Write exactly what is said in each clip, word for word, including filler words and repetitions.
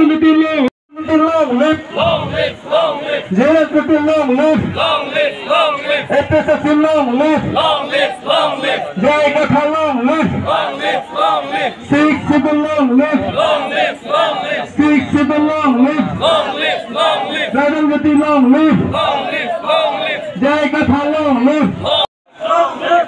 Long live, long live, long live. J S P P long live. Long live, long live. A P H L C long live. Long live, long live. J I Kathar long live. Long live, long live. Sixth Schedule long live. Long live, long live. Sixth Schedule long live. Long live, long live. Tribal Jyoti long live. Long live, long live. J I Kathar long live.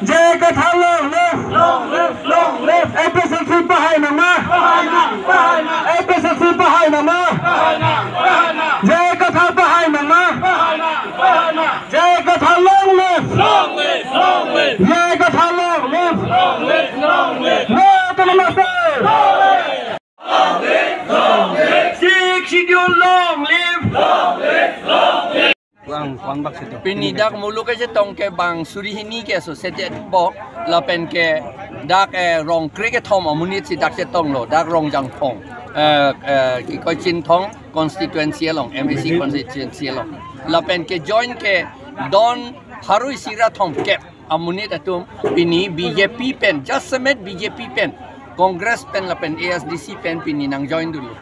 J I Kathar long live. Long live, long live. A P H L C pahai nangma. Pahai nang, pahai nang. A P H L C pahai nangma. Pahai nang, pahai nang. J I Kathar pahai nangma. Pahai nang, pahai nang. J I Kathar long live. Long live, long live. J I Kathar long live. Long live, long live. No autonomous state. Long live, long live. Sixth Schedule long live. Long live, long live. Kuang, kuang bak situ. Pini dak muluk kachetong ke bang suri hini ke so sedet bok lapen ke dak, eh, rong krekethom amonit si dak chetonglo, dak Rongjangphong, eh, eh, kikoi Chinthong constituency along, M A C constituency along. Lapen ke join ke don pharo isi ra thomkep amonit atum pini B J P pen, jasemet B J P pen, Congress pen lapen A S D C pen pini nang join dunlo.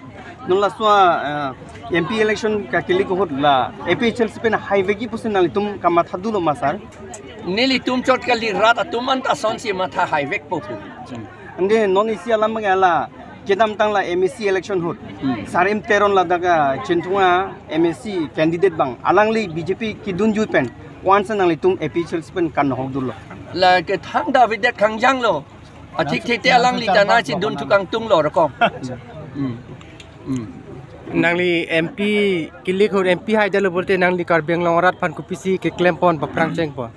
Non laso, eh, M P election kakilik ahut la A P H L C pen haivekji pusi nanglitum kamatha dunlo ma sir? Nelitum chot kali rat atum anta asonsi matha haivekpo pu. Ante non isi alam bang la kedamtang la M A C election ahut. Hmm. Sarim Teron ladak a Chinthong a M A C candidate bang alangli B J P kedunjui pen once nanglitum A P H L C pen kanhok dunlo. La ke thangta avedet kangjanglo. Athik thik te alangli ta nangchedun thukang tunglo rokong. Hmm. Hmm. Nangli M P kilik ahut M P haidetlo pulote nangli Karbi Anglong arat aphan kopisi keklempon paphrang chengpo?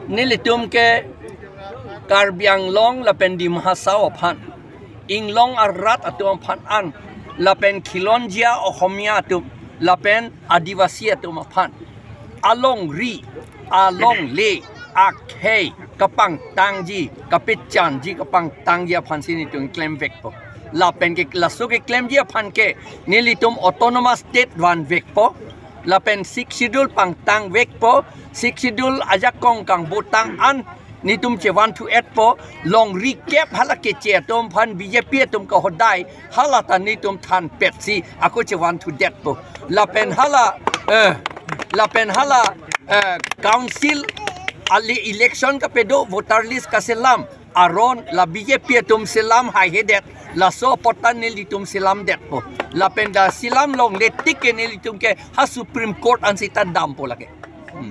Nelitum ke Karbi Anglong lapen Dima Hasao aphan, inglong arat atum aphan an, lapen khilonjia Ohomia atum, lapen Adivasi atum aphan alongri, alongle, akhei kapangtangji, kapechanji, kapangtangji aphansi nelitum klemvekpo. Lapen ke laso keklemji aphan ke nelitum autonomous state vanvekpo. Lapen Sixth Schedule pangtangvekpo. Sixth Schedule ajakong kangbotang an nelitum chevanthu-etpo. Longri kep hala keche atum aphan B J P atum kahodai hala ta nelitum thanpetsi ako chevanthudetpo. Lapen hala, eh, lapen hala, eh, council ali election kapedo voter list kaselam aron la B J P atum selam haihedet, laso apot ta nelitum selamdetpo. Lapen dak selam longle tik ke nelitum ke ha Supreme Court ansi ta dampo lake. Hmm.